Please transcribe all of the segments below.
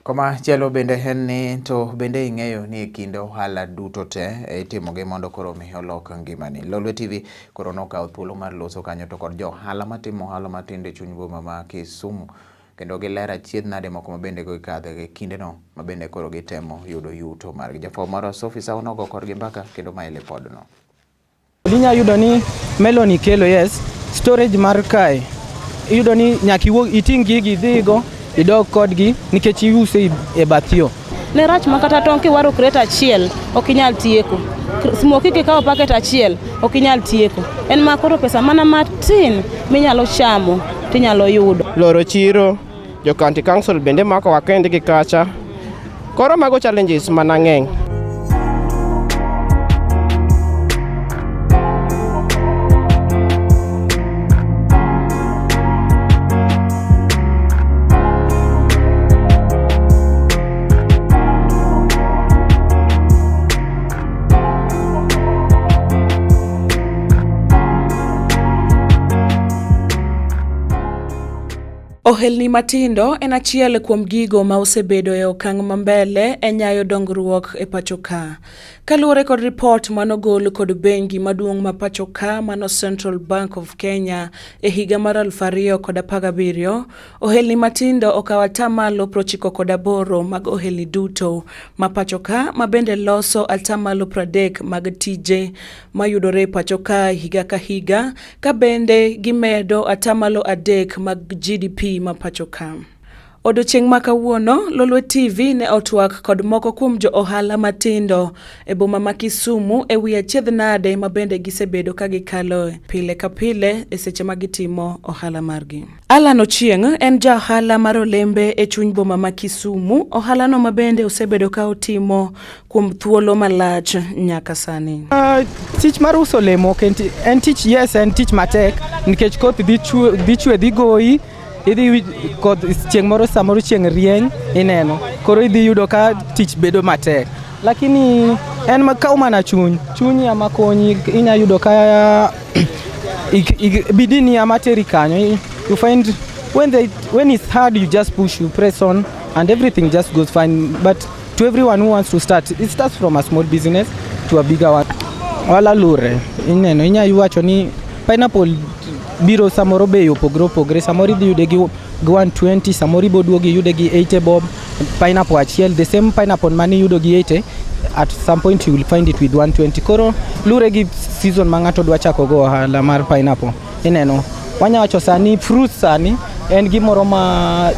Komachielo bende en ni to bende ing'eyo ni e kind ohala duto te itimogi mondo koro mi olok ngimani. Lolwe TV koro nokawo thuolo mar loso kanyo to kod jo ohala matimo ohala matindo e chuny boma ma Kisumu kendo gilero achiedh nade moko ma bende gikadhe e kindeno ma bende koro gitemo yudo yuto margi. Jafwambo marwa Sophie Sawo nogo kodgi mbaka kendo mae lipodno. Inya yudo ni melon ikelo yes, storage mar kae iyudo ni nyaka iwuog iting' gigi idhigo idog kodgi nikech iuse e bath yo. Ne rach ma kata tong' kiwaro crate achiel ok inyal tieko. Smokie kikawo packet achiel ok inyal tieko. En ma koro pesa mana matin minyalo chamo tinyalo yudo. Loro chiro, jo county council bende makowa kendgi kacha. Koro mago challenges mana ng'eny. Ohelni matindo en achiel kuom gigo ma osebedo e okang' ma mbele e nyayo dongruok e pacho ka. Kaluwore kod ripot manogol kod bengi maduong' ma pacho ka mano Central Bank of Kenya e higa mar 2017, ohelni matindo okawo atamalo 98 mag ohelni duto ma pacho ka ma bende loso atamalo 30 mag tije mayudore e pacho ka higa ka higa ka bende gimedo atamalo 3 mag GDP ma pacho ka. Odiochieng' ma kawuono, Lolwe TV ne otwak kod moko kuom jo ohala matindo e boma ma Kisumu e wi achiedh nade ma bende gisebedo ka gikaloe pile ka pile e seche ma gitimo ohala margi. Alan Ochieng' en ja ohala mar olembe e chuny boma ma Kisumu, ohalano ma bende osebedo ka otimo kuom thuolo malach nyaka sani. Tich mar uso olemo ok en tich, yes, en tich matek nikech koth dhi chwe dhi goyi, idhi koth chieng' moro samoro chieng' rieny ineno, koro idhi yudo ka tich bedo matek, lakini en kawo mana chuny, chunyi ema konyi, inya yudo ka bidii ni ema teri kanyo. You find when it's hard you just push, you press on and everything just goes fine. But to everyone who wants to start, it starts from a small business to a bigger one. Wala lure, ineno, inya wacho ni pineapple biro samoro bei opogore opogore, samoro idhi yude gi 120, samoro ibo duogo iyude gi 80 bob pineapple achiel, the same pineapple mane iyudo gi 80 at some point you will find it with 120. Koro lure gi season ma ng'ato dwa chako go ohala mar pineapple. Ineno, wanya wacho sani fruits sani en gimoro ma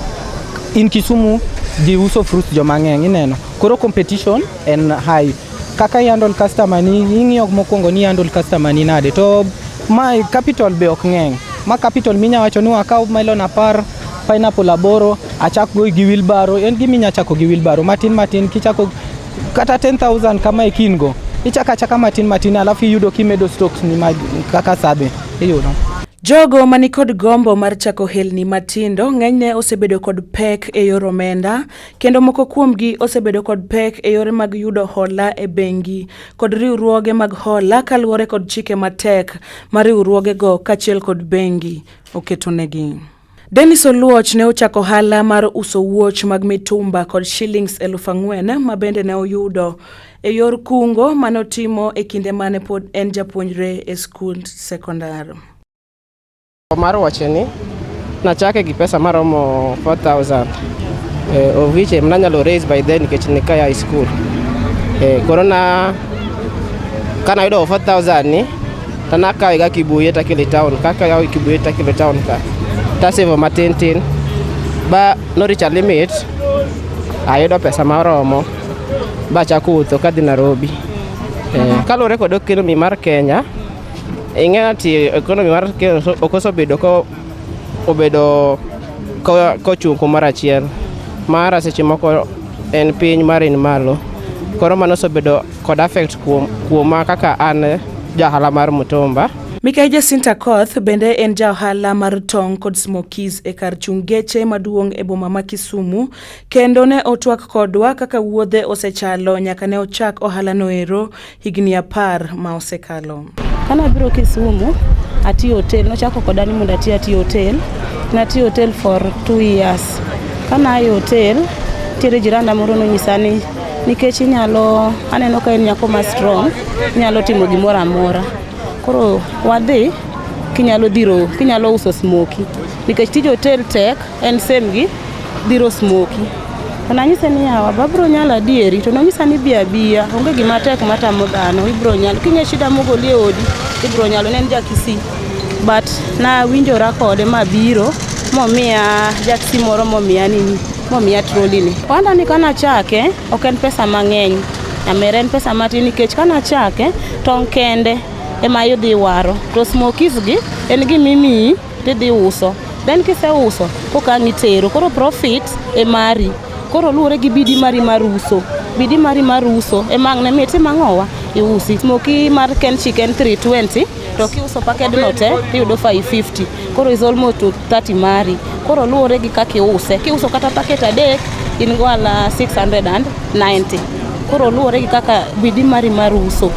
in Kisumu ji uso fruits joma ng'eny, ineno. Koro competition en high. Kaka i handle customer ni, ing'iyo mokwongo ni i handle customer ni nade. To ma capital be ok ng'eny. Ma capital minya wacho ni wakaw melon 10, pineapple 8, achak go gi wheelbarrow. En gima inya chako gi wheelbarrow matin matin kichako kata 10,000 kama ikin go. Ichako achaka matin matin alafu iyudo kimedo stocks ni ma kaka sadhi iyudo. Jogo manikod gombo mar chako ohelni matindo ng'enyne osebedo kod pek e yor omenda kendo moko kuomgi osebedo kod pek e yore mag yudo hola e bengi kod riwruoge mag hola kaluwore kod chike matek ma riwruogego kaachiel kod bengi oketonegi. Dennis Oluoch ne ochako ohala mar uso wuoch mag mitumba kod shillings 4,000 ma bende ne oyudo e yor kungo mane otimo e kinde mane pod en japuonjre e skund sekondar. Mar wuoche ni nachake gi pesa maromo 4000 of which nanyalo raise by then nikech ne kaya high school. Koro na kana yudo 4000 ni to nakawe ga Kibuye takelo e town, kakawe Kibuye takelo e town ka tasevo matin tin ba no reach a limit ayudo pesa maromo bachako wuotho kadhi Nairobi. Kaluwore kod economy mar Kenya, ing'eyo ati economy mar Kenya ok osebedo ko obedo kochung' kumoro achiel. Mara seche moko en piny mara en malo. Koro mano osebedo kod affect kuoma kaka an jaohala mar mtumba. Mikai Jacinta Koth bende en ja ohala mar tong' kod smokies e kar chung' geche maduong' e boma ma Kisumu kendo ne otwak kodwa kaka wuodhe osechalo nyaka ne ochak ohala noero higni 10 ma osekalo. Kane abiro Kisumu, atiyo hotel, nochako koda ni mondo ati ati hotel. Natiyo hotel for 2 years. Kane aye hotel, Nitiere jiranda moro nonyisa ni nikech inyalo aneno ka in nyako ma strong, inyalo timo gimoro amora. Koro wadhi kinyalo dhiro kinyalo uso smokie nikech tij hotel tek en same gi dhiro smokie. To nanyise ni yawa be abiro nyalo adieri to nonyisa ni bi abiya onge gima tek matamo dhano ibiro nyalo king'e shida mogoli e odi ibiro nyalo ne en ja Kisii but nawinjora kode mabiro momiya jaksi moro momiya nini momiya trolley ni. Ohanda ni kanachake ok en pesa mang'eny nyamera en pesa matin nikech kanachake tong' kende ema idhi waro to smokies gi en gima imiyi tidhi uso then kiseuso koka ang' itero koro profit e mari koro luwore gi bidii mari mar uso bidii mari mar uso ema ang' ne mi itim ang'owa iusi smokie mar Kenchic en 320 to kiuso packet no te tiyudo 550 koro is almost to 30 mari koro luwore gi kaka iuse kiuso kata packet adek in gohala 690 koro luwore gi kaka bidii mari mar uso.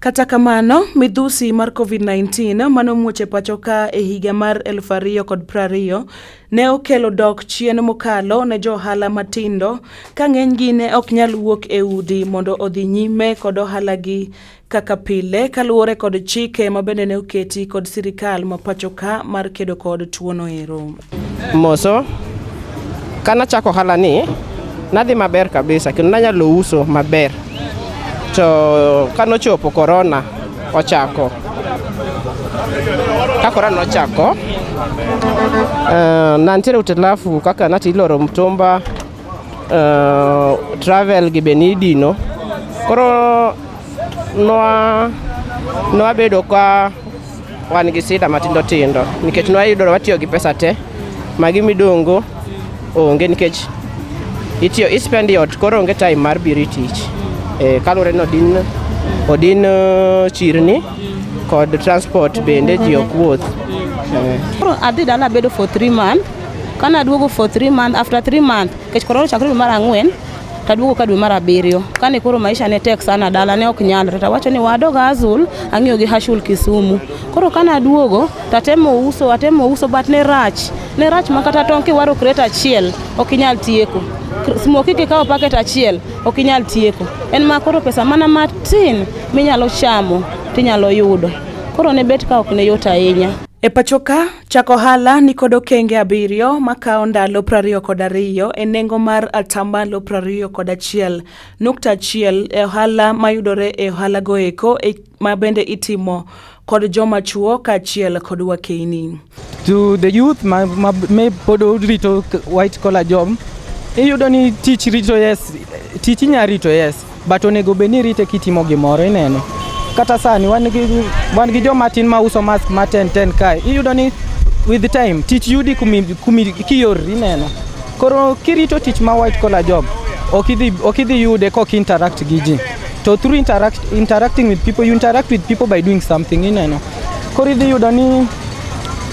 Kata kamano, midhusi mar COVID-19 manomuoch e pacho ka e higa mar 2020 ne okelo dok chien mokalo ne jo ohala matindo ka ng'enygi ne ok nyal wuok e udi mondo odhi nyime kod ohalagi kaka pile kaluwore kod chike ma bende ne oketi kod sirikal ma pacho ka mar kedo kod tuono ero. Moso kanachako ohala ni nadhi maber kabisa kendo nanyalo uso maber to kanochopo korona ochako ka korona nochako nantiere hitilafu kaka nati iloro mtumba travel gi be nidino koro nwabedo ka wan gi sida matindo tindo nikech nwayudo watiyo gi pesa te magi midong'go onge nikech itiyo ispend ot koro onge time mar biro e tich kaluwore ni odin chirni kod transport bende ji ok wuoth. Koro adhi dala abedo for 3 months kanaduogo for 3 months after 3 months nikech korona ochakore dwe mar ang'wen taduogo ka dwe mar abiriyo kane koro maisha ne tek sana dala ne ok nyalre tawacho ni wadog Azul ang'iyo gi Hashul Kisumu koro kanaduogo tatemo uso atemo uso but ne rach ne rach ma kata tong' kiwaro crate achiel ok inyal tieko smokie kikawo packet achiel ok inyal tieko en ma koro pesa mana matin minyalo chamo tinyalo yudo koro ne bet ka ok ne yot ahinya. E pacho ka, chako ohala ni kod okenge abiriyo makawo ndalo 22 e nengo mar atamalo 21.1 e ohala mayudore e ohala go eko ma bende itimo kod joma chuo kaachiel kod wakeini. To the youth ma me pod rito white collar job, iyudo ni tich rito yes, tich inya rito yes, but onego bed ni irite kitimo gimoro ineno. Kata sani wan gi joma tin ma uso mask ma 10 10 kae, iyudo ni with time tich yudi kumi kiyorri ineno. Koro kirito tich ma white collar job, ok idhi yude kok interact gi ji. To through interacting with people, you interact with people by doing something ineno. Koro idhi yudo ni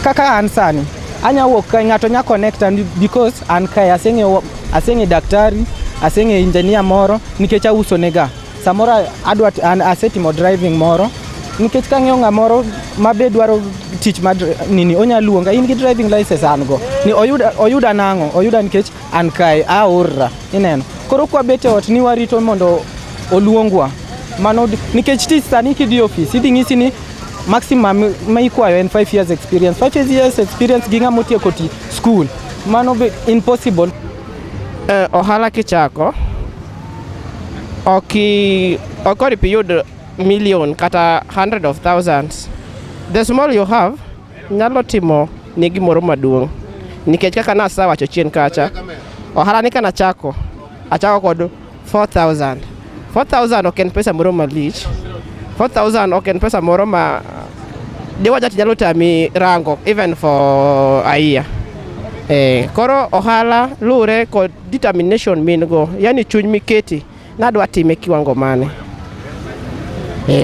kaka an sani anya wuok kae ng'ato nya connect and because an kae aseng'e daktari aseng'e engineer moro nikech auso nega samoro adwa an asetimo driving moro nikech kang'eyo ng'amoro mabe dwaro tich ma nini onya luonga in gi driving license an go ni oyuda nang'o oyuda nikech an kae aorra ineno koro kwabet e ot ni warito mondo oluongwa mano nikech tich sani kidhi e ofis idhi ng'isi ni maximum ma ikwayo en 5 years experience 5 years experience gi ng'ama otieko ti school mano be impossible. Ohala kichako ok oripo iyud million kata hundred of thousands. The small you have nyalo timo ni gimoro maduong' nikech kaka nasewacho chien kacha ohala ni kanachako achako kod 4000 4000 ok en pesa moro malich 4000 ok en pesa moro ma diwach ati nyalo tami rango even for a year. Koro ohala luwre kod determination min go yani chuny miketi nadwa time kiwango mane.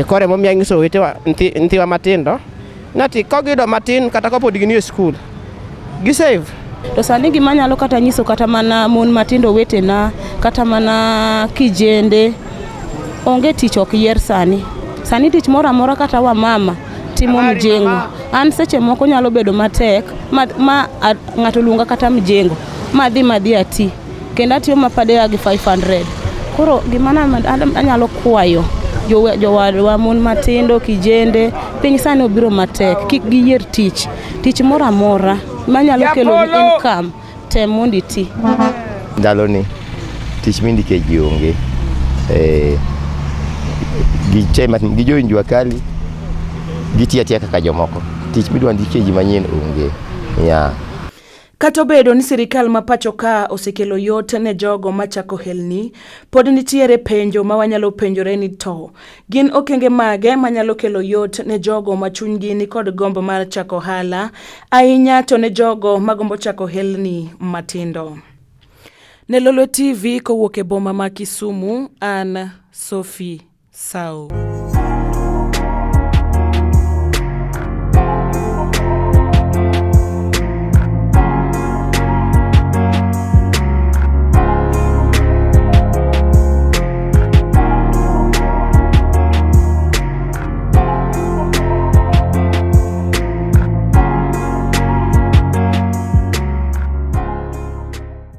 Koro emomiyo anyiso owetewa nyithiwa matindo nati kogiyudo matin kata kapod gin e skul gi save. To sani gima anyalo kata nyiso kata mana mon matindo wetena kata mana kijende onge tich ok yier sani. Sani tich moro amora kata wamama timo mjengo. An seche moko nyalo bedo matek ma ng'ato luonga kata mjengo madhi ati. Kendo atiyo ma per day gi 500. Koro gima anyalo kwayo jowadwa mon matindo, kijende, piny sani obiro matek, kik giyier tich. Tich moro amora manyalo kelo income, tem mondo iti. Ndaloni tich mindike ji onge. Eh, gi join jua kali gitiyo atiya kaka jomoko. Tich midwa ndike ji manyien onge. Yeah. Kata obedo ni sirikal ma pacho ka osekelo yot ne jogo machako helni, pod nitiere penjo ma wanyalo penjore ni to gin okenge mage manyalo kelo yot ne jogo ma chunygi ni kod gombo mar chako ohala, ahinya to ne jogo magombo chako helni matindo. Ne Lolwe TV kowuok e boma ma Kisumu, an Sophie Sao.